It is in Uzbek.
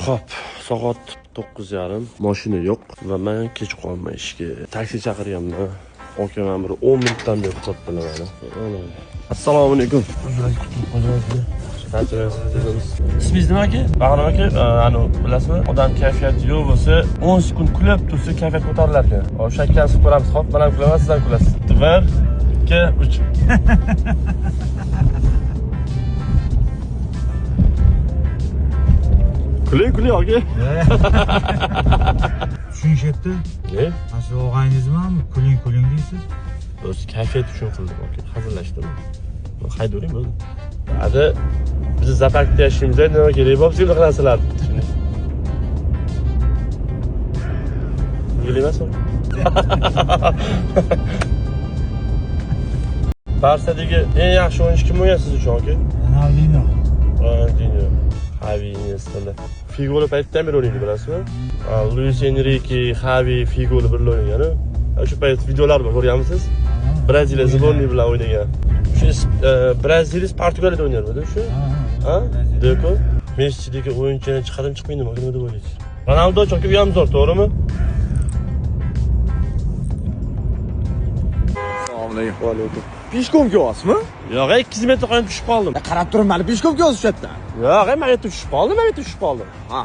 Xo'p, soat 9:30, mashina yo'q va men kech qolman ishga. Taksi chaqirganman. Akam bir 10 minutdan beri kutyaptilar meni. Assalomu alaykum. Ismingiz nima aka? Bag'rim aka, ani bilasizmi, odam kayfiyati yo'q bo'lsa, 10 sekund kulib tursa kayfiyat ko'tarilar ekan. O'sha akani ko'ramiz, hop, men ham kulaman, siz ham kulasiz. 1 2 3. Kuling, kuling aka. Tushunishyapti. Ne? Mana shu og'ayingizmi? Kuling, kuling deysiz. O'zi kayfiyat uchun qildim aka. Hazillashdim. Haydavering bo'ldi. Hadi biz zaparkda yashaymiz, nima kerak bo'lsa bunaqa narsalar. Kulgili emasmi? Barsadagi eng yaxshi o'yinchi kim bo'lgan siz uchun aka? Ronaldinho. Ronaldinho, Xavi, Iniesta. Figoli paytdan beri o'ynaydi, bilasizmi? Luis Enrique, Xavi, Figoli birga o'ynagan. O'sha payt videolar bor, ko'rganmisiz? Braziliya сборный bilan o'ynagan. Shu Braziliya Portugaliyada o'ynarmidi shu? Ha? Deko. Messidagi o'yinchini chiqadim chiqmaydimi? Nima deb o'ylaysiz? Ronaldo chunki u ham zo'r, to'g'rimi? Assalomu alaykum. Va alaykum. Pishkom kelyapsizmi? Yo'q, 200 metr qo'yib tushib qoldim. Qarab turibman, pishkom kelyapsiz shu yerdan. Yo'q, men yerda tushib qoldim, men yerda tushib qoldim. Ha,